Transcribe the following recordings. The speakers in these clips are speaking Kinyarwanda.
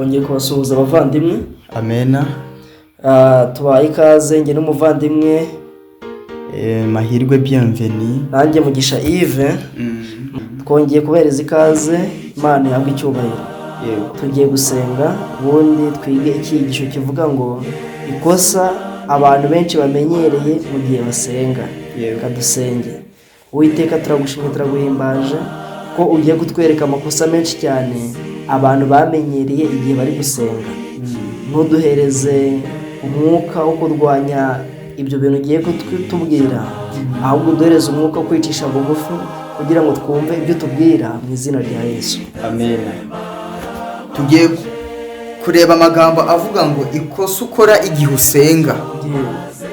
Twongeye kubasuhuza, abavandimwe. Amena. Tubaye ikaze, njye n'umuvandimwe Mahirwe Bienvenu. Nanjye Mugisha Yves. Twongeye kubahereza ikaze, Imana ihabwe icyubahiro. Tugiye gusenga, ubundi twige icyigisho kivuga ngo ikosa abantu benshi bamenyereye mu gihe basenga. Reka dusenge. Uwiteka, turagushimye, turaguhimbaje ko ugiye kutwereka amakosa menshi cyane abantu bamenyereye igihe bari gusenga. Ntuduhereze umwuka wo kurwanya ibyo bintu ugiye kutubwira, ahubwo uduhereze umwuka wo kwicisha bugufi kugira ngo twumve ibyo tubwira, mu izina rya Yesu. Amena. Tugiye kureba amagambo avuga ngo ikosa ukora igihe usenga,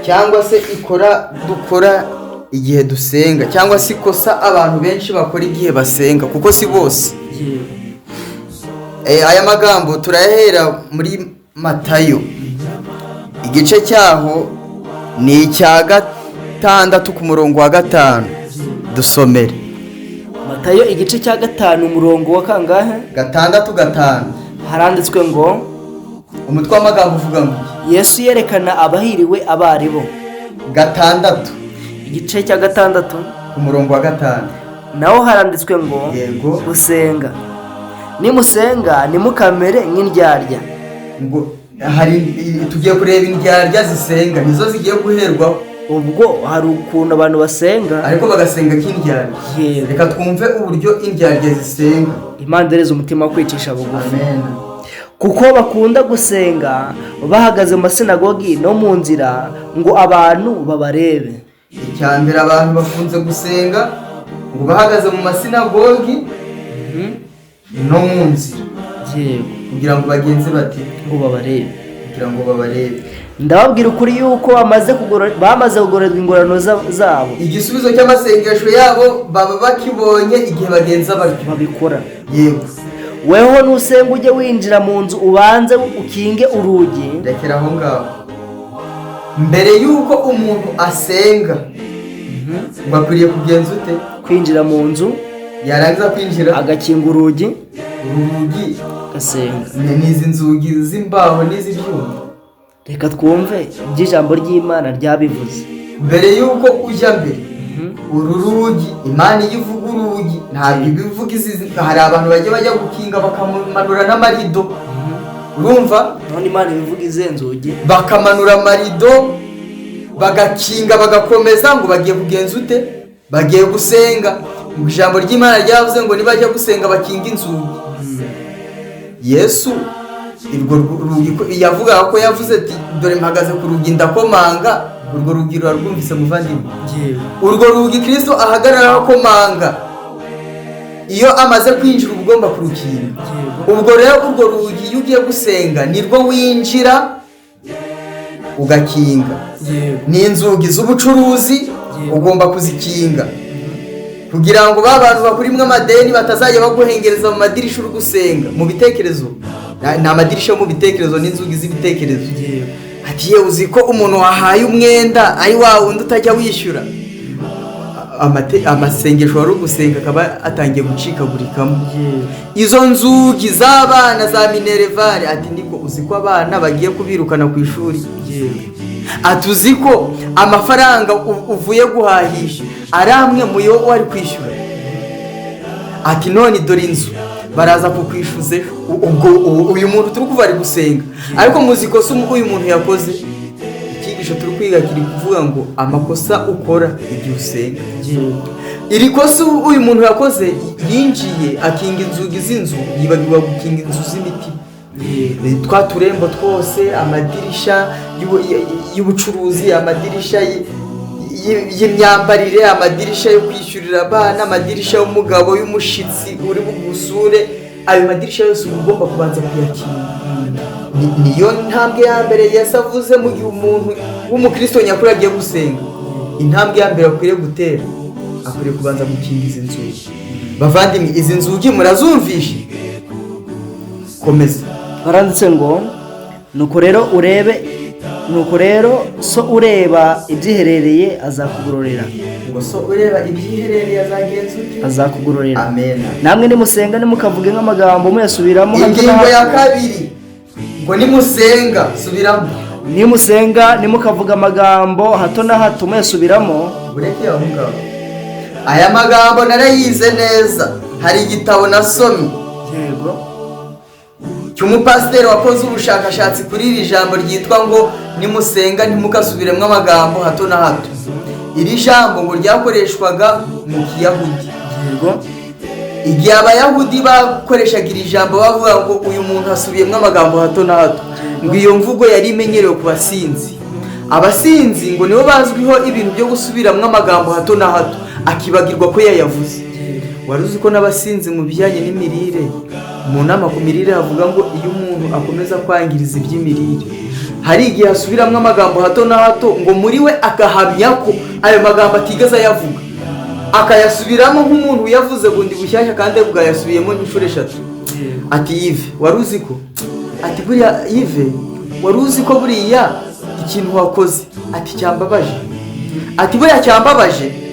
cyangwa se ikora dukora igihe dusenga, cyangwa se ikosa abantu benshi bakora igihe basenga, kuko si bose. Aya magambo turayahera muri Matayo, igice cyaho ni icya 6 ku murongo wa 5. Dusomere. Matayo igice cya 5, umurongo wa kangahe? 6, 5. Haranditswe ngo: Umutwe w'amagambo uvuga ngo iki? Yesu yerekana abahiriwe abo ari bo. 6. Igice cya 6. Ku murongo wa 5. Naho haranditswe ngo: Gusenga, nimusenga ntimukamere nk'indyarya. Ngo hari, tugiye kureba indyarya zisenga, nizo zigiye guherwaho. Ubwo hari ukuntu abantu basenga ariko bagasenga nk'indyarya. Reka twumve uburyo indyarya zisenga. Imana iduhereze umutima wo kwicisha bugufi. Amen. Kuko bakunda gusenga bahagaze mu masinagogi no mu nzira ngo abantu babarebe. Icya mbere, abantu bakunze gusenga ngo bahagaze mu masinagogi no mu nzira kugira ngo bagenze bate? Ngo babarebe. Kugira ngo babarebe. Ndababwira ukuri yuko bamaze kugororerwa ingororano zabo. Igisubizo cy'amasengesho yabo baba bakibonye igihe bagenza batyo. Babikora. Weho nusenga, ujye winjira mu nzu, ubanze ukinge urugi. Rekera aho ngaho. Mbere y'uko umuntu asenga, ngo akwiriye kugenza ute? Kwinjira mu nzu. Yarangiza kwinjira, agakinga urugi. Urugi. Agasenga. Ni izi nzugi z'imbaho n'iz'ibyuma? Reka twumve iby'ijambo ry'Imana ryabivuze. Mbere y'uko ujya mbere, uru rugi, Imana iyo ivuga urugi ntabwo iba ivuga izi. Hari abantu bajya gukinga bakamanura n'amarido, urumva? None Imana ibivuga izihe nzugi? Bakamanura amarido, bagakinga, bagakomeza, ngo bagiye kugenza ute? Bagiye gusenga. Ngo ijambo ry'Imana ryavuze ngo nibajya gusenga bakinga inzugi. Yesu urwo rugi yavugaga ko yavuze ati: "Dore mpagaze ku rugi ndakomanga." Urwo rugi rurarwumvise, muvandimwe? Urwo rugi Kirisito ahagarara akomanga, iyo amaze kwinjira uba ugomba kurukinga. Ubwo rero urwo rugi, iyo ugiye gusenga, nirwo winjira ugakinga. Ni inzugi z'ubucuruzi, ugomba kuzikinga kugira ngo ba bantu bakurimo amadeni batazajya baguhengereza mu madirisha uri gusenga mu bitekerezo. Ni amadirisha yo mu bitekerezo n'inzugi z'ibitekerezo. Ati: "Yewe, uzi ko umuntu wahaye umwenda ari wa wundi utajya wishyura?" Amasengesho wari ugusenga akaba atangiye gucikagurikamo. Izo nzugi z'abana za minerval, ati: "Niko, uzi ko abana bagiye kubirukana ku ishuri?" Ati: "Uzi ko amafaranga uvuye guhahisha ari amwe mu yo wari kwishyura?" Ati: "None dore inzu baraza kukwishyuza ejo." Ubwo uyu muntu turi kuva ari gusenga, ariko muzi ikosa uyu muntu yakoze? Icyigisho turi kwiga kiri kuvuga ngo amakosa ukora igihe usenga. Iri kosa uyu muntu yakoze, yinjiye akinga inzugi z'inzu, yibagirwa gukinga inzu z'imitima. Twa turembo twose, amadirisha y'ubucuruzi, amadirisha y'imyambarire, amadirisha yo kwishyurira abana, amadirisha y'umugabo, y'umushitsi uri bugusure, ayo madirisha yose uba ugomba kubanza kuyakinga. Niyo ntambwe ya mbere Yesu avuze. Mu gihe umuntu w'umukristo nyakuri agiye gusenga, intambwe ya mbere akwiriye gutera, akwiriye kubanza gukinga izi nzugi. Bavandimwe, izi nzugi murazumvishe? Komeza. Baranditse ngo: "Nuko rero urebe, nuko rero so ureba ibyiherereye azakugororera." Ngo so ureba ibyiherereye azagenza ute? Azakugororera. Amen. Namwe nimusenga, ntimukavuge nk'amagambo muyasubiramo hato na Ingingo ya hato. kabiri. Ngo nimusenga, subiramo. Nimusenga ntimukavuge amagambo hato na hato muyasubiramo. Ureke aho ngaho. Aya magambo narayize neza, hari igitabo nasomye cy'umupasiteri wakoze ubushakashatsi kuri iri jambo ryitwa ngo nimusenga ntimukasubiremo amagambo hato na hato. Iri jambo ngo ryakoreshwaga mu Kiyahudi. Igihe Abayahudi bakoreshaga iri jambo bavuga ngo uyu muntu asubiyemo amagambo hato na hato, ngo iyo mvugo yari imenyerewe ku basinzi. Abasinzi ngo nibo bazwiho ibintu byo gusubiramo amagambo hato na hato, akibagirwa ko yayavuze. Wari uzi ko n'abasinzi mu bijyanye n'imirire, mu nama ku mirire havuga ngo iyo umuntu akomeza kwangiriza iby'imirire, hari igihe asubiramo amagambo hato na hato, ngo muri we agahamya ko ayo magambo atigeze ayavuga, akayasubiramo nk'umuntu uyavuze bundi bushyashya kandi bwayasubiyemo inshuro 3. Ati Yves, wari uzi ko, ati buriya Yves, wari uzi ko buriya ikintu wakoze, ati cyambabaje, ati buriya cyambabaje.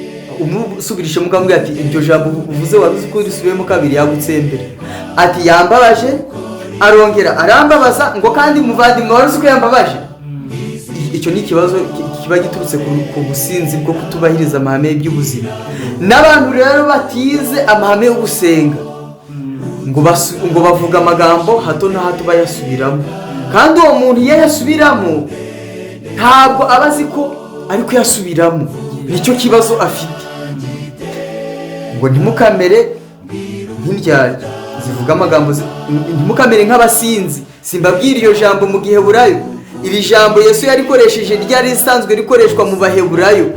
Umusubirishe mugambwe ati iryo jambo uvuze wari uzi ko risubiyemo kabiri yagutsembera. Ati yambabaje, arongera arambabaza, ngo kandi muvandimwe wari uzi ko yambabaje. Icyo ni ikibazo kiba giturutse ku businzi bwo kutubahiriza amahame y'ubuzima. N'abantu rero batize amahame yo gusenga, ngo bavuga amagambo hato na hato bayasubiramo, kandi uwo muntu iyo ayasubiramo ntabwo aba azi ko ari kuyasubiramo, nicyo kibazo afite. Ngo ntimukamere nk'indyarya zivuga amagambo, ntimukamere nk'abasinzi. Simbabwira iyo jambo mu Giheburayo. Iri jambo Yesu yarikoresheje ryari risanzwe rikoreshwa mu Baheburayo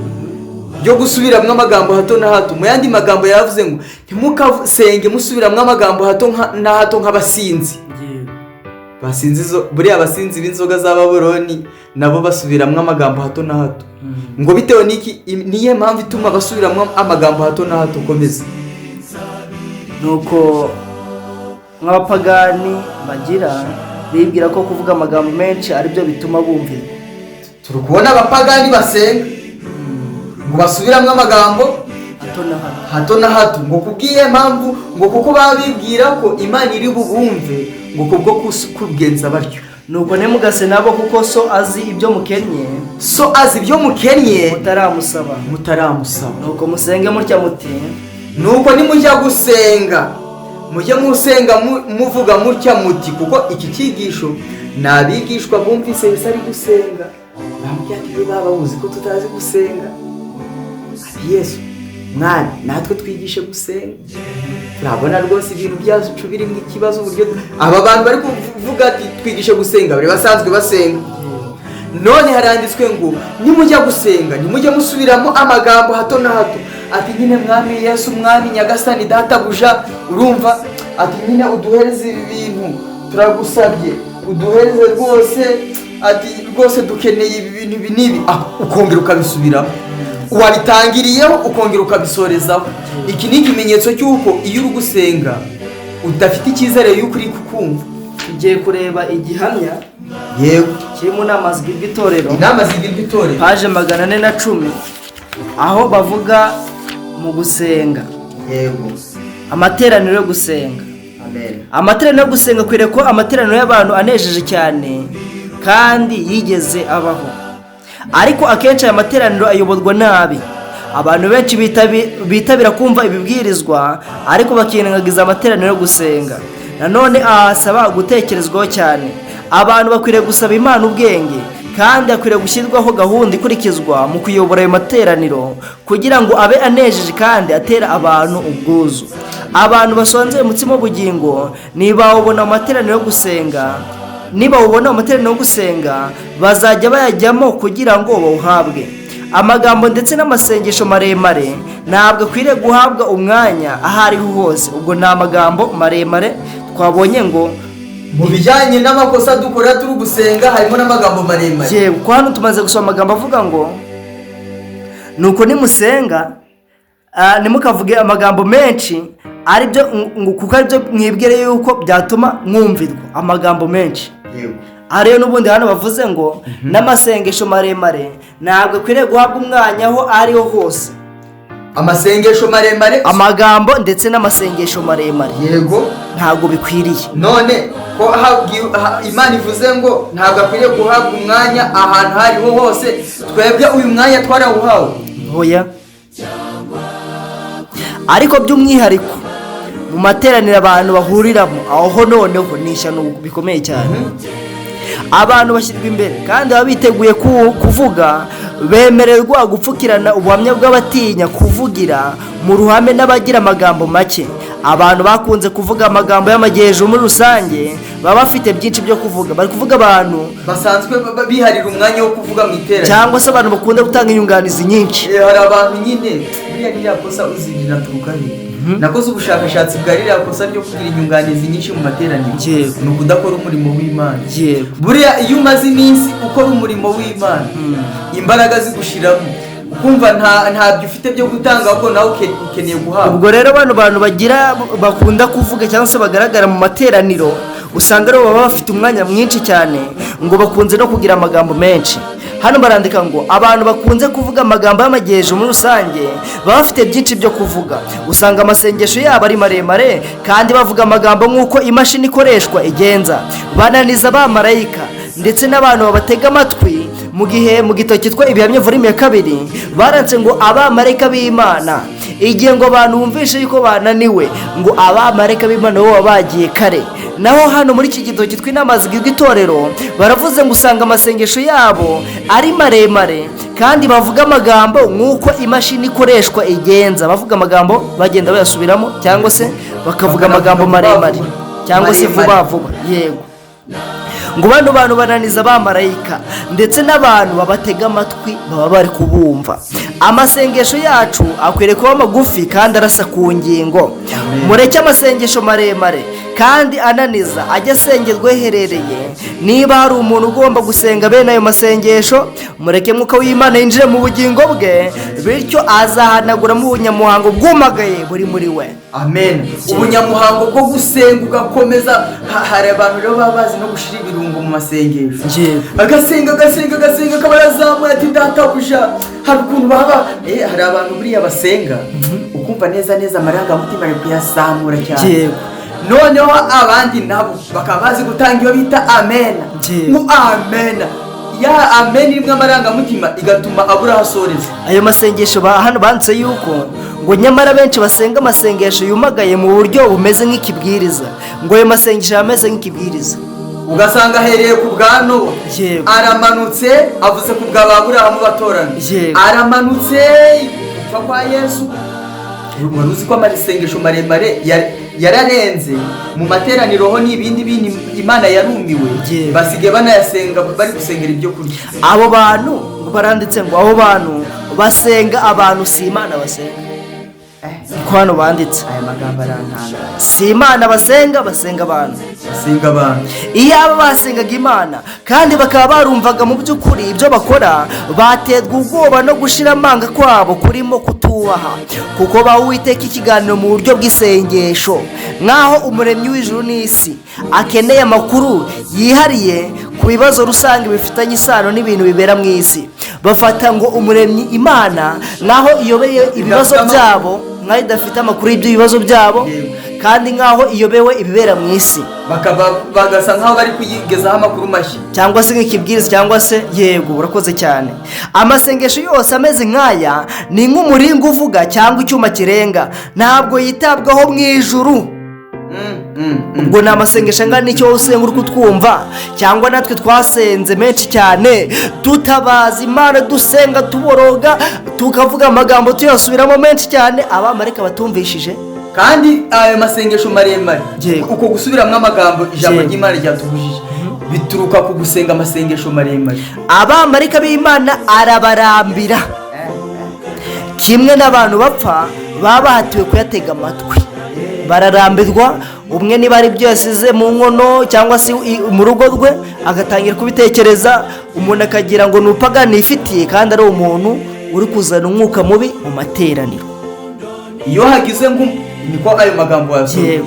ryo gusubiramo amagambo hato na hato. Mu yandi magambo yavuze ngo ntimukasenge musubiramo amagambo hato na hato nk'abasinzi. Basinzi izo, buriya abasinzi b'inzoga za Baburoni nabo basubiramo amagambo hato na hato. Ngo bitewe n'iki? Niyo mpamvu ituma basubiramo amagambo hato na hato. Komeza. Nuko nk'abapagani bagira, bibwira ko kuvuga amagambo menshi aribyo bituma bumvirwa. Turi kubona abapagani basenga ngo basubiramo amagambo hato na hato, hato na hato, ngo kubw'iyo mpamvu, ngo kuko baba bibwira ko Imana iri bubumve, ngo kubwo kugenza batyo. Nuko ntimugase nabo, kuko So azi ibyo mukennye, So azi ibyo mukennye mutaramusaba. Mutaramusaba. Nuko musenge mutya muti: Nuko nimujya gusenga mujye musenga muvuga mutya muti, kuko iki cyigisho ni abigishwa bumvise Yesu ari gusenga, bamubwira ati baba uzi ko tutazi gusenga? Ati Yesu mwana, natwe twigishe gusenga, turabona rwose ibintu byacu birimo ikibazo. Uburyo aba bantu bari kuvuga ati twigishe gusenga, bari basanzwe basenga. None haranditswe ngo nimujya gusenga ntimujye musubiramo amagambo hato na hato. Ati nyine mwami Yesu, mwami nyagasani databuja, urumva, ati nyine uduhereze ibi bintu, turagusabye uduhereze rwose, ati rwose dukeneye ibi bintu ibi n'ibi. Ukongera ukabisubiramo, wabitangiriyeho ukongera ukabisorezaho. Iki ni ikimenyetso cy'uko iyo uri gusenga udafite icyizere y'uko uri kukumva. Tugiye kureba igihamya kiri mu nama zigirwa itorero. Inama zigirwa itorero. Paje 410, aho bavuga mu gusenga. Amateraniro yo gusenga. Amen. Amateraniro yo gusenga akwiriye ko amateraniro y'abantu anejeje cyane kandi yigeze abaho, ariko akenshi aya materaniro ayoborwa nabi. Abantu benshi bitabira kumva ibibwirizwa, ariko bakirengagiza amateraniro yo gusenga. Nanone aha hasaba gutekerezwaho cyane. Abantu bakwiriye gusaba Imana ubwenge, kandi hakwiriye gushyirwaho gahunda ikurikizwa mu kuyobora ayo materaniro kugira ngo abe anejeje kandi atera abantu ubwuzu. Abantu basonzeye umutsima w'ubugingo ntibawubona mu materaniro yo gusenga. Nibawubona mu materaniro yo gusenga, bazajya bayajyamo kugira ngo bawuhabwe. Amagambo ndetse n'amasengesho maremare ntabwo akwiriye guhabwa umwanya aho ariho hose. Ubwo ni amagambo maremare twabonye ngo Mu bijyanye n'amakosa dukora turi gusenga harimo n'amagambo maremare. Yewe, kuko hano tumaze gusoma amagambo avuga ngo nuko nimusenga ntimukavuge amagambo menshi, aribyo ngo kuko aribyo mwibwire yuko byatuma mwumvirwa, amagambo menshi. Aha rero n'ubundi hano bavuze ngo n'amasengesho maremare ntabwo akwiriye guhabwa umwanya aho ariho hose. Amasengesho maremare, amagambo ndetse n'amasengesho maremare. Yego. Ntabwo bikwiriye. None ko Imana ivuze ngo ntabwo akwiriye guhabwa umwanya ahantu aho ariho hose, twebwe uyu mwanya twarawuhawe? Hoya, ariko by'umwihariko mu materaniro abantu bahuriramo, aho noneho ni ishyano bikomeye cyane. Abantu bashyirwa imbere kandi baba biteguye kuvuga, bemererwa gupfukirana ubuhamya bw'abatinya kuvugira mu ruhame n'abagira amagambo make. Abantu bakunze kuvuga amagambo y'amajyejuru muri rusange baba bafite byinshi byo kuvuga, bari kuvuga abantu basanzwe biharira umwanya wo kuvuga mu iteraniro, cyangwa se abantu bakunda gutanga inyunganizi nyinshi. Hari abantu nyine buriya ririya kosa uzi rinaturuka he? Nakoze ubushakashatsi bwa ririya kosa ryo kugira inyunganizi nyinshi mu materaniro. Ni ukudakora umurimo w'Imana. Buriya iyo umaze iminsi ukora umurimo w'Imana, imbaraga zigushiramo, ukumva ntabyo ufite byo gutanga, ahubwo nawe ukeneye guhabwa. Ubwo rero bano bantu bagira bakunda kuvuga cyangwa se bagaragara mu materaniro, usanga aribo baba bafite umwanya mwinshi cyane, ngo bakunze no kugira amagambo menshi. Hano barandika ngo abantu bakunze kuvuga amagambo y'amajyejuru muri rusange baba bafite byinshi byo kuvuga, usanga amasengesho yabo ari maremare kandi bavuga amagambo nk'uko imashini ikoreshwa igenza, bananiza abamarayika ndetse n'abantu babatega amatwi. Mu gihe mu gitabo cyitwa Ibihamya volume ya 2 baranditse ngo abamarayika b'Imana, igihe ngo abantu bumvishe yuko bananiwe, ngo abamarayika b'Imana bo baba bagiye kare. Naho hano muri iki gitabo cyitwa Inama Zigirwa Itorero baravuze ngo usanga amasengesho yabo ari maremare kandi bavuga amagambo nk'uko imashini ikoreshwa igenza, bavuga amagambo bagenda bayasubiramo cyangwa se bakavuga amagambo maremare cyangwa se vuba vuba. Yego, ngo bano bantu bananiza abamarayika ndetse n'abantu babatega amatwi baba bari kubumva. Amasengesho yacu akwiriye kuba magufi kandi arasa ku ngingo. Mureke amasengesho maremare kandi ananiza ajya asengerwa aherereye. Niba hari umuntu ugomba gusenga bene ayo masengesho, mureke Mwuka w'Imana yinjire mu bugingo bwe, bityo azahanaguramo ubunyamuhango bwumagaye buri muri we. Amen. Ubunyamuhango bwo gusenga ugakomeza. Hari abantu rero baba bazi no gushira ibirungo mu masengesho. Agasenga, agasenga, agasenga, akaba yazamuye ati databuja. Hari ukuntu baba hari abantu buriya basenga ukumva neza neza amarangamutima ari kuyazamura cyane. Noneho abandi nabo bakaba bazi gutanga iyo bita amen. Ngo amen, ya amen irimo amarangamutima igatuma abura aho asoreza. Ayo masengesho hano banditse yuko ngo nyamara benshi basenga amasengesho yumagaye mu buryo bumeze nk'ikibwiriza, ngo ayo masengesho ameze nk'ikibwiriza. Ugasanga ahereye ku bwa Nowa, aramanutse avuze ku bwa ba Aburahamu batorana, aramanutse gupfa kwa Yesu. Wari uzi ko amasengesho maremare yararenze mu materaniro ho n'ibindi bintu, Imana yarumiwe. Basigaye banayasenga bari gusengera ibyo kurya. Abo bantu ngo baranditse ngo abo bantu basenga abantu, si Imana basenga. Ko hano banditse. Aya magambo arantangaza. Si Imana basenga, basenga abantu. Basenga abantu. Iyo aba basengaga Imana kandi bakaba barumvaga mu by'ukuri ibyo bakora, baterwa ubwoba no gushira amanga kwabo kurimo kutubaha, kuko baha Uwiteka ikiganiro mu buryo bw'isengesho, nk'aho umuremyi w'ijuru n'isi akeneye amakuru yihariye ku bibazo rusange bifitanye isano n'ibintu bibera mu isi. Bafata ngo umuremyi Imana nk'aho iyobeye ibibazo byabo, nk'aho idafite amakuru y'ibyo bibazo byabo, kandi nk'aho iyobewe ibibera mu isi. Bakaba bagasa nk'aho bari kuyigezaho amakuru mashya, cyangwa se nk'ikibwiriza, cyangwa se yego, urakoze cyane. Amasengesho yose ameze nk'aya ni nk'umuringa uvuga cyangwa icyuma kirenga, ntabwo yitabwaho mu ijuru. Ubwo ni amasengesho angana n'icyo wowe usenga uri kutwumva, cyangwa natwe twasenze menshi cyane tutabaza Imana, dusenga tuboroga, tukavuga amagambo tuyasubiramo menshi cyane, abamarayika batumvishije. Kandi ayo masengesho maremare, uko gusubiramo amagambo ijambo ry'Imana ryatubujije, bituruka ku gusenga amasengesho maremare. Abamarayika b'Imana arabarambira kimwe n'abantu bapfa baba bahatiwe kuyatega amatwi, bararambirwa. Umwe niba ari ibyo yasize mu nkono cyangwa se mu rugo rwe, agatangira kubitekereza, umuntu akagira ngo ni upagani yifitiye, kandi ari umuntu uri kuzana umwuka mubi mu materaniro. Iyo hagize ngo niko ayo magambo wasoma,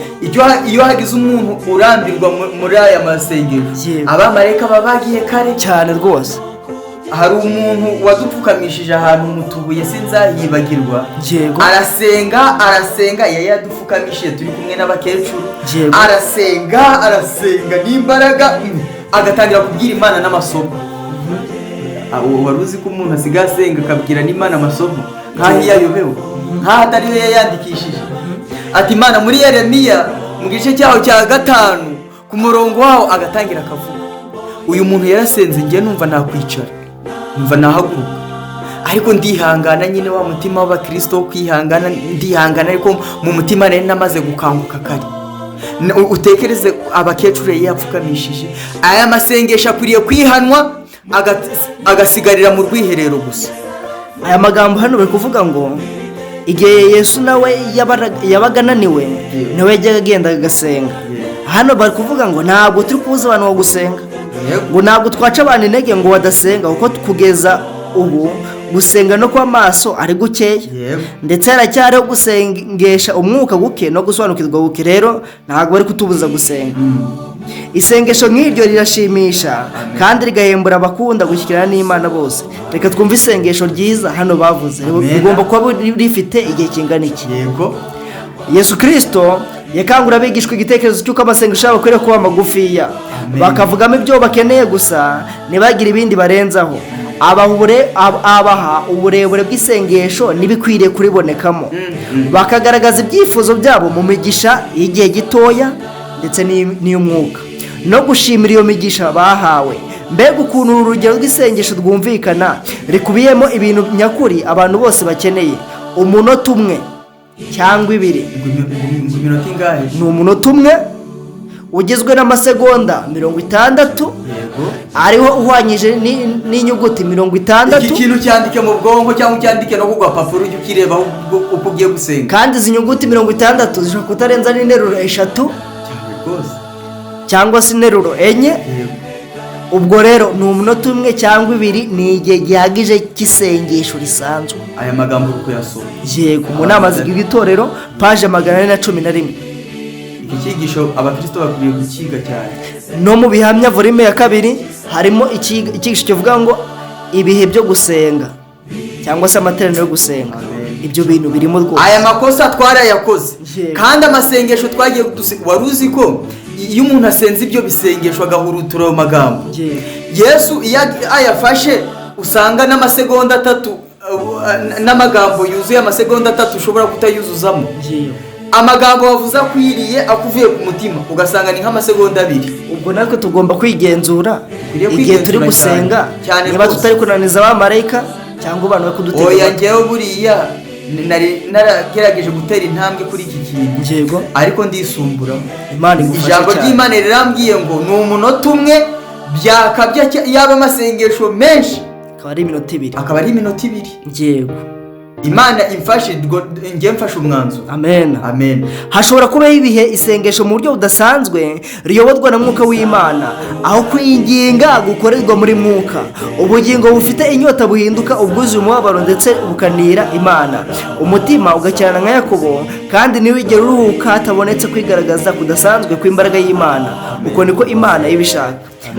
iyo hagize umuntu urambirwa muri aya masengesho, abamarayika baba bagiye kare cyane rwose. Hari umuntu wadupfukamishije ahantu mu tubuye, sinzahibagirwa. Arasenga, arasenga, yari yadupfukamishije turi kumwe n'abakecuru. Arasenga, arasenga n'imbaraga, agatangira kubwira Imana n'amasomo. Wari uzi ko umuntu asigaye asenga akabwira n'Imana amasomo, nk'aho iyo ayobewe, nk'aho atari we yayandikishije? Ati: "Imana, muri Yeremiya mu gice cyaho cya 5 ku murongo waho," agatangira akavuga. Uyu muntu yarasenze, ngiye numva nakwicara, numva nahaguruka, ariko ndihangana nyine, wa mutima w'abakristo wo kwihangana, ndihangana. Ariko mu mutima nari namaze gukanguka kare. Utekereze abakecuru yari yapfukamishije. Aya masengesho akwiriye kwihanwa, agasigarira mu rwiherero gusa. Aya magambo hano bari kuvuga ngo igihe Yesu nawe yabaga ananiwe, nawe yajyaga agenda agasenga. Hano bari kuvuga ngo ntabwo turi kubuza abantu ngo gusenga, ngo ntabwo twaca abantu intege ngo badasenga, kuko kugeza ubu gusenga no kuba maso ari gukeya, ndetse haracyariho gusengesha umwuka guke no gusobanukirwa guke. Rero ntabwo bari kutubuza gusenga. Isengesho nk'iryo rirashimisha kandi rigahembura abakunda gushyikirana n'Imana bose. Reka twumve isengesho ryiza hano bavuze. Amen. Rigomba kuba rifite igihe kingana iki? Yesu Kirisito yakangura abigishwa igitekerezo cy'uko amasengesho yabo akwiriye kuba magufiya, Amen. bakavugamo ibyo bakeneye gusa, ntibagire ibindi barenzaho. Abaha uburebure bw'isengesho n'ibikwiriye kuribonekamo, bakagaragaza ibyifuzo byabo mu migisha y'igihe gitoya ndetse n'iy'umwuka, no gushimira iyo migisha bahawe. Mbega ukuntu uru rugero rw'isengesho rwumvikana, rikubiyemo ibintu nyakuri abantu bose bakeneye! Umunota umwe cyangwa ibiri. Ngo iminota ingahe? Ni umunota umwe ugizwe n'amasegonda 60, ariho uhwanyije n'inyuguti mirongo Iki itandatu. kintu cyandike mu bwonko cyangwa ucyandike no ku gapapuro, ujye ukirebaho uko ugiye gusenga. Kandi izi nyuguti 60 zishobora kutarenza n'interuro 3 Cyane rwose. cyangwa se interuro 4. Ubwo rero ni umunota umwe cyangwa ibiri, ni igihe gihagije cy'isengesho risanzwe. Aya magambo uri kuyasoma? Yego, mu nama zigize itorero, paje 411. Iki cyigisho abakristo bakwiriye kukiga cyane. No mu bihamya, volume ya 2, harimo icyigisho kivuga ngo ibihe byo gusenga cyangwa se amateraniro yo gusenga. Amen. Ibyo bintu birimo rwose. Aya makosa twarayakoze. Kandi amasengesho twagiye, wari uzi ko iyo umuntu asenze ibyo bisengesho agahurutura ayo magambo, Yesu iyo ayafashe usanga n'amasegonda 3, n'amagambo yuzuye amasegonda 3 ushobora kutayuzuzamo. Amagambo wavuze akwiriye, akuvuye ku mutima, ugasanga ni nk'amasegonda 2. Ubwo natwe tugomba kwigenzura Dukwiriye igihe turi kwigenzura gusenga, cyane, cyane niba rwose. tutari kunaniza abamarayika cyangwa abantu bari kudutega Oya, amatwi. njyewe buriya nari naragerageje gutera intambwe kuri iki kintu, ariko ndisumbura. Imana igufashe Ijambo cyane. ry'Imana rirambwiye ngo ni umunota umwe, byakabya yaba amasengesho menshi Akaba ari iminota 2. akaba ari iminota 2. Imana imfashe, njye mfashe umwanzuro. Amen. Amen. Hashobora kubaho ibihe isengesho mu buryo budasanzwe riyoborwa na Mwuka w'Imana, aho kwinginga gukorerwa muri Mwuka, ubugingo bufite inyota buhinduka ubwuzuye umubabaro ndetse bukanira Imana, umutima ugacyana nka Yakobo, kandi ntiwigere uruhuka hatabonetse kwigaragaza kudasanzwe kw'imbaraga y'Imana. Uko niko Imana ibishaka.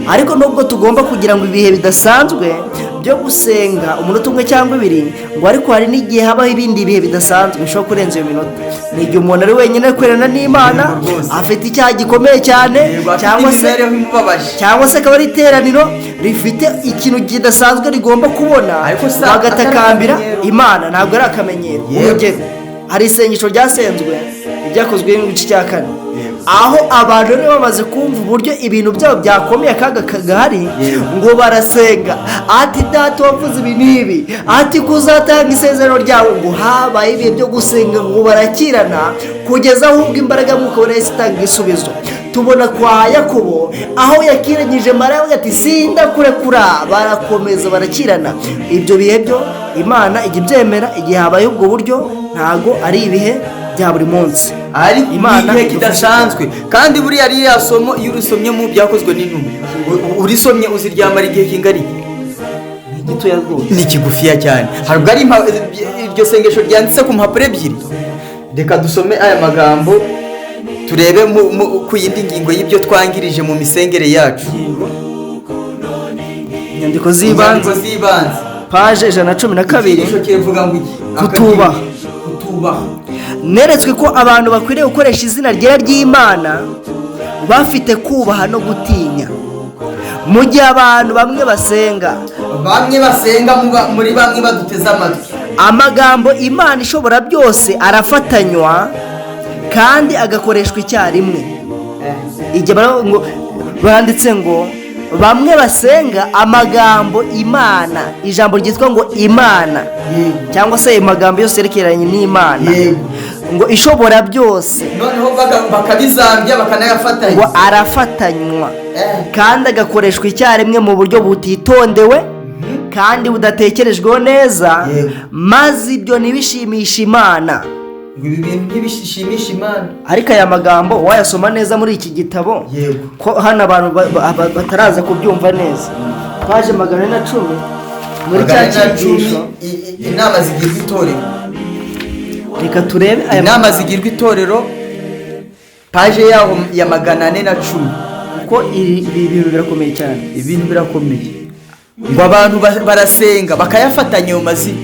Ariko nubwo tugomba kugira ngo ibihe bidasanzwe byo gusenga umunota umwe cyangwa ibiri, ngo ariko hari n'igihe habaho ibindi bihe bidasanzwe bishobora kurenza iyo minota. Ni igihe umuntu ari wenyine ari kwerana n'Imana, Yego rwose. afite icyaha gikomeye cyane, Yego, afite cyangwa se imibereho imubabaje, cyangwa se akaba ari iteraniro rifite ikintu kidasanzwe rigomba kubona, Ariko si bagatakambira atari akamenyero. Imana. Ntabwo ari akamenyero. Urugero, hari isengesho ryasenzwe, ibyakozwe mu gice cya 4, aho abantu rero bamaze kumva uburyo ibintu byabo byakomeye, akaga gahari, ngo barasenga ati: "Data wavuze ibi n'ibi, ati kuzatanga isezerano ryawe." Ngo habaye ibihe byo gusenga, ngo barakirana kugeza aho ubwo imbaraga y'Umwuka Wera yahise itanga igisubizo. Tubona kwa Yakobo aho yakiranyije Mariya, avuga ati: "Sindakurekura." Barakomeza barakirana. Ibyo bihe byo Imana ijya ibyemera igihe habaye ubwo buryo, ntago ari ibihe bya buri munsi. Ariko Imana igihe idufashe. kidasanzwe. Kandi buriya ririya somo iyo urisomye mu byakozwe n'intumwa, urisomye uziryamara igihe kingana iki? Ni gitoya rwose. Ni kigufiya cyane. Ntabwo ari iryo sengesho ryanditse ku mpapuro 2. Reka dusome aya magambo, turebe ku yindi ngingo y'ibyo twangirije mu misengere yacu. Inyandiko z'ibanze. Inyandiko z'ibanze Paje 112. Icyigisho kivuga ngo iki? Kutubaha. Kutubaha. Neretswe ko abantu bakwiriye gukoresha izina ryera ry'Imana bafite kubaha no gutinya. Mu gihe abantu bamwe basenga, bamwe basenga muri bamwe baduteze amatwi, amagambo Imana ishobora byose arafatanywa kandi agakoreshwa icyarimwe. Igihe banditse ngo bamwe basenga amagambo Imana, ijambo ryitwa ngo Imana, cyangwa se amagambo yose yerekeranye n'Imana, ngo ishobora byose, noneho bakabizambya bakanayafatanya, ngo arafatanywa kandi agakoreshwa icyarimwe mu buryo butitondewe kandi budatekerejweho neza, maze ibyo ntibishimishe Imana. Ngo ibi bintu ntibishimishe Imana. Ariko aya magambo wayasoma neza muri iki gitabo, ko hano abantu bataraza kubyumva neza. Paje 410 muri cya cyigisho. Inama zigirwa itorero. Reka turebe aya inama zigirwa itorero, paje yaho ya 410. Kuko ibi bintu birakomeye cyane. Ibintu birakomeye. Ngo abantu barasenga bakayafatanya ayo mazina,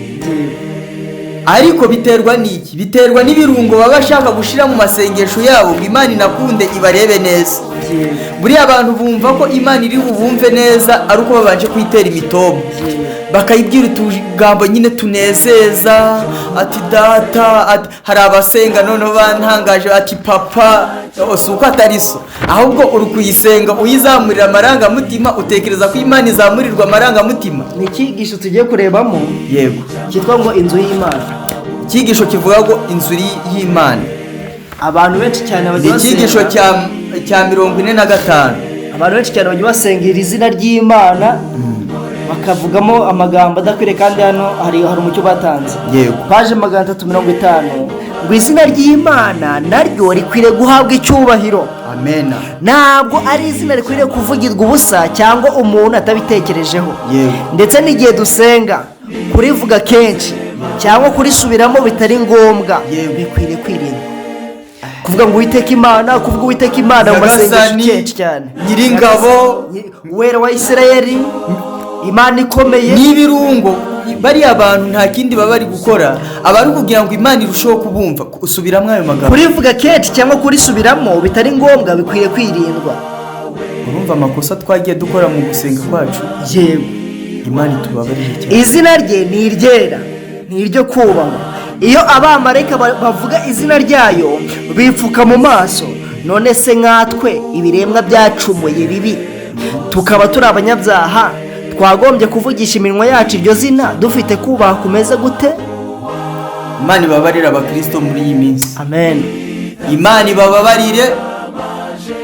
ariko biterwa n'iki? Biterwa n'ibirungo baba bashaka gushyira mu masengesho yabo ngo Imana inakunde ibarebe neza. Buriya abantu bumva ko Imana iri bubumve neza ari uko babanje kuyitera imitobo, bakayibwira utugambo nyine tunezeza, ati data, ati, hari abasenga noneho bantangaje ati papa. Si uko atari so, ahubwo uri kuyisenga uyizamurira amarangamutima, utekereza ko Imana izamurirwa amarangamutima. Ni icyigisho tugiye kurebamo cyitwa ngo inzu y'Imana. Icyigisho kivuga ngo inzu y'Imana. Abantu benshi cyane Ni bajya icyigisho basenga, cya 45. abantu benshi cyane bajya basenga izina ry'Imana bakavugamo amagambo adakwiriye, kandi hano hari umucyo batanze. Paje 350, ngo izina ry'Imana naryo rikwiriye guhabwa icyubahiro. Amena. Ntabwo ari izina rikwiriye kuvugirwa ubusa cyangwa umuntu atabitekerejeho. Ndetse n'igihe dusenga, kurivuga kenshi cyangwa kurisubiramo bitari ngombwa bikwiriye kwirindwa. Kuvuga ngo Uwiteka Imana, kuvuga Uwiteka Imana mu masengesho kenshi cyane, Nyiringabo, Uwera wa Isirayeli, Imana ikomeye, n'ibirungo. Bariya abantu nta kindi baba bari gukora, aba ari kugira ngo Imana irusheho kubumva. Usubiramo ayo magambo. Kurivuga kenshi cyangwa kurisubiramo bitari ngombwa bikwiriye kwirindwa. Urumva amakosa twagiye dukora mu gusenga kwacu. Imana itubabarire cyane. Izina rye ni iryera, ni iryo kubahwa. Iyo abamarayika bavuga izina ryayo bipfuka mu maso. None se nkatwe ibiremwa byacumuye bibi, tukaba turi abanyabyaha, twagombye kuvugisha iminwa yacu iryo zina dufite kubaha kumeze gute? Imana ibabarire abakristo muri iyi minsi. Amen. Imana ibababarire.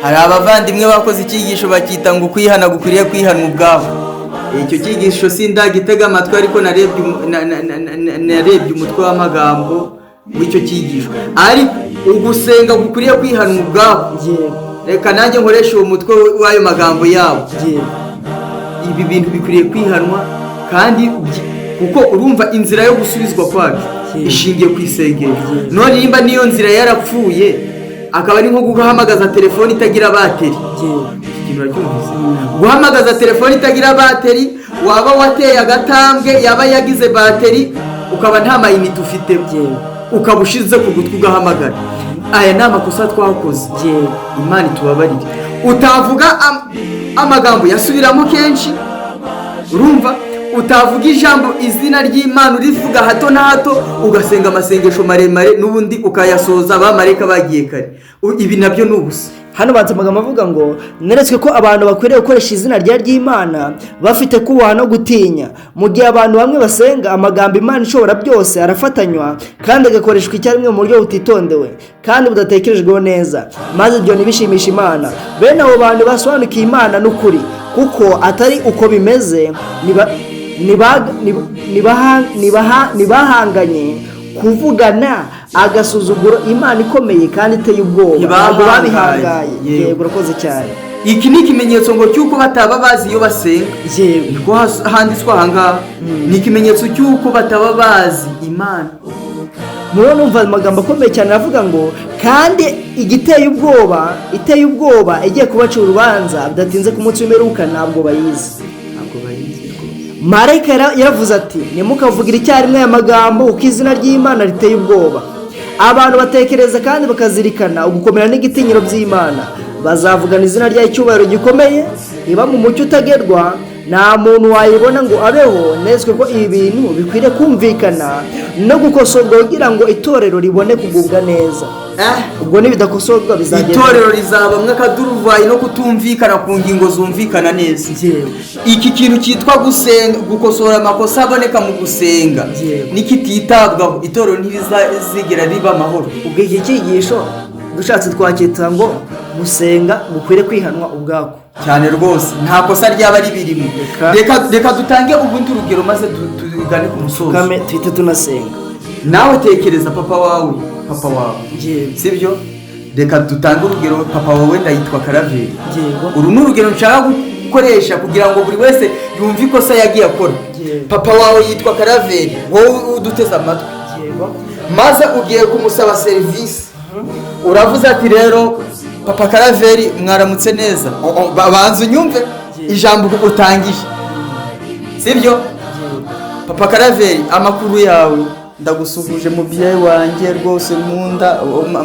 Hari abavandimwe bakoze icyigisho bakita ngo kwihana gukwiriye kwihanwa ubwabo. Icyo cyigisho sindagitega amatwi, ariko narebye umutwe w'amagambo w'icyo cyigisho, ariko ugusenga gukwiriye kwihanwa ubwabo. Reka nanjye nkoreshe uwo mutwe w'ayo magambo yabo. Ibi bintu bikwiriye kwihanwa, kandi kuko urumva inzira yo gusubizwa kwacu ishingiye ku isengesho. None nimba niyo nzira yarapfuye, akaba ari nko guhamagaza telefone itagira bateri. Iki kintu uracyumvise? Guhamagaza telefone itagira bateri, waba wateye agatambwe yaba yagize bateri, ukaba nta mayinite ufite, ukaba ushize ku gutwi ugahamagara. Aya ni amakosa twakoze. Imana itubabarire. Utavuga amagambo yasubiramo kenshi, urumva utavuga ijambo izina ry'Imana urivuga hato na hato, ugasenga amasengesho maremare n'ubundi ukayasoza abamarayika bagiye kare. Ibi nabyo ni ubusa. Hano banze amagambo avuga ngo neretswe ko abantu bakwiriye gukoresha izina ry'Imana bafite kubaha no gutinya. Mu gihe abantu bamwe basenga, amagambo Imana ishobora byose arafatanywa kandi agakoreshwa icyarimwe mu buryo butitondewe kandi budatekerejweho neza, maze ibyo ntibishimishe Imana. Bene abo bantu basobanukiye Imana n'ukuri, kuko atari uko bimeze, ntibahanganye kuvugana agasuzuguro Imana ikomeye kandi iteye ubwoba. Ntabwo babihangaye. Yego, urakoze cyane. Iki ni ikimenyetso ngo cy'uko bataba bazi iyo basenga. Niko handitswe aha ngaha, ni ikimenyetso cy'uko bataba bazi Imana. Murabona, numva amagambo akomeye cyane aravuga ngo kandi igiteye ubwoba, iteye ubwoba igiye kubacira urubanza bidatinze ku munsi w'imperuka, ntabwo bayizi. Ntabwo bayizi. Marayika yaravuze ati ntimukavugire icyarimwe aya magambo kuko izina ry'Imana riteye ubwoba. Abantu batekereza kandi bakazirikana ugukomera n'igitinyiro by'Imana, bazavugana izina ryayo icyubahiro gikomeye. Iba mu mucyo utagerwa, nta muntu wayibona ngo abeho. Nezwe ko ibi bintu bikwiriye kumvikana no gukosorwa kugira ngo itorero ribone kugubwa neza. Ubwo nibidakosorwa bizagenda Itorero rizabamwo akaduruvayi no kutumvikana ku ngingo zumvikana neza. Iki kintu cyitwa gusenga, gukosora amakosa aboneka mu gusenga, nikititabwaho itorero ntirizigera riba amahoro. Ubwo iki cyigisho dushatse twacyita ngo gusenga gukwiriye kwihanwa ubwako. Cyane rwose, nta kosa ryaba ribirimo. Reka dutange ubundi rugero maze tugane ku musozo. Kame tuhite tunasenga. Nawe tekereza papa wawe, sibyo? Reka dutange urugero, papa wawe wenda yitwa Karaveri. Uru ni urugero nshaka gukoresha kugira ngo buri wese yumve ikosa yagiye akora. Papa wawe yitwa Karaveri, wowe uduteze amatwi, maze ugiye kumusaba serivisi, uravuze ati rero papa Karaveri mwaramutse neza. Banza unyumve ijambo utangije, sibyo? Papa Karaveri, amakuru yawe, ndagusuhuje mubyeyi wanjye rwose nkunda.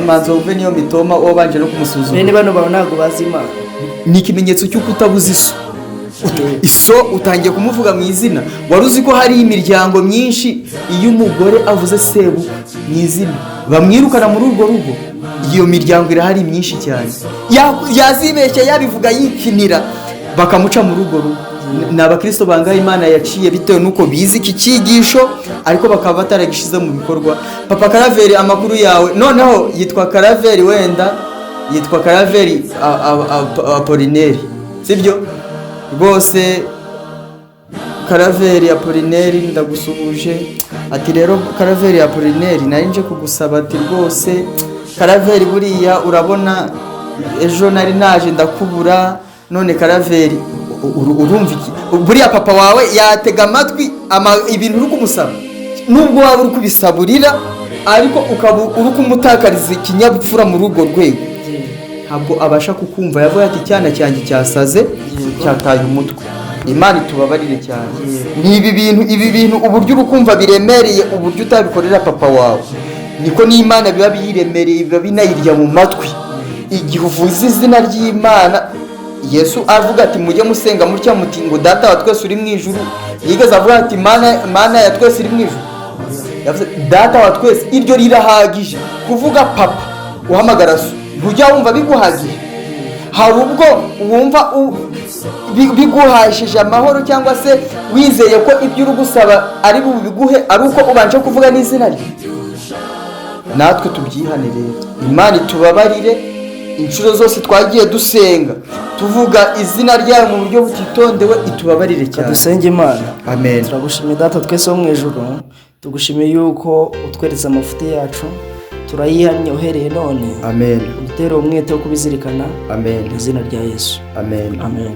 Manza wumve niyo mitoma wabanje no kumusuzuma. Bene bano bawe ntabwo bazi Imana. Ni ikimenyetso cy'uko utabuze iso. Iso utangiye kumuvuga mu izina. Wari uzi ko hari imiryango myinshi iyo umugore avuze sebukwe mu izina bamwirukana muri urwo rugo? Iyo miryango irahari myinshi cyane. Yazibeshya yabivuga yikinira bakamuca muri urwo rugo. Ni abakristo bangahe Imana yaciye bitewe n'uko bize iki cyigisho ariko bakaba bataragishize mu bikorwa? Papa Karaveri, amakuru yawe. Noneho yitwa Karaveri, wenda yitwa Karaveri Apolineri, sibyo? Rwose Karaveri Apolineri ndagusuhuje. Ati rero Karaveri Apolineri, nari nje kugusaba, ati rwose Karaveri buriya urabona ejo nari naje ndakubura, none Karaveri urumva iki? Buriya papa wawe yatega amatwi ibintu uri kumusaba, nubwo waba uri kubisaburira, ariko ukaba uri kumutakariza ikinyabupfura muri urwo rwego, ntabwo abasha kukumva. Yavuga ati icyana cyanjye cyasaze, cyataye umutwe. Imana itubabarire cyane. Ni ibi bintu uburyo uri kumva biremereye, uburyo utabikorera papa wawe, niko n'Imana biba biyiremereye, biba binayirya mu matwi igihe uvuze izina ry'Imana. Yesu avuga ati mujye musenga mutya muti ngo data wa twese uri mu ijuru. Yigeze avuga ati mana ya twese iri mu ijuru? Yavuze data wa twese, iryo rirahagije. Kuvuga papa uhamagara so, ntujya wumva biguhagije? Hari ubwo wumva biguhashije amahoro, cyangwa se wizeye ko ibyo uri gusaba ari bubiguhe ari uko ubanje kuvuga n'izina rye? Natwe tubyihane rero, Imana itubabarire inshuro zose twagiye dusenga tuvuga izina ryayo mu buryo butitondewe, itubabarire cyane. Dusenge Imana. Amen. Turagushimiye data twese wo mu ijuru, tugushimiye yuko utweretse amafuti yacu, turayihannye uhereye none. Amen. Udutere umwete wo kubizirikana. Amen. Mu izina rya Yesu. Amen. Amen.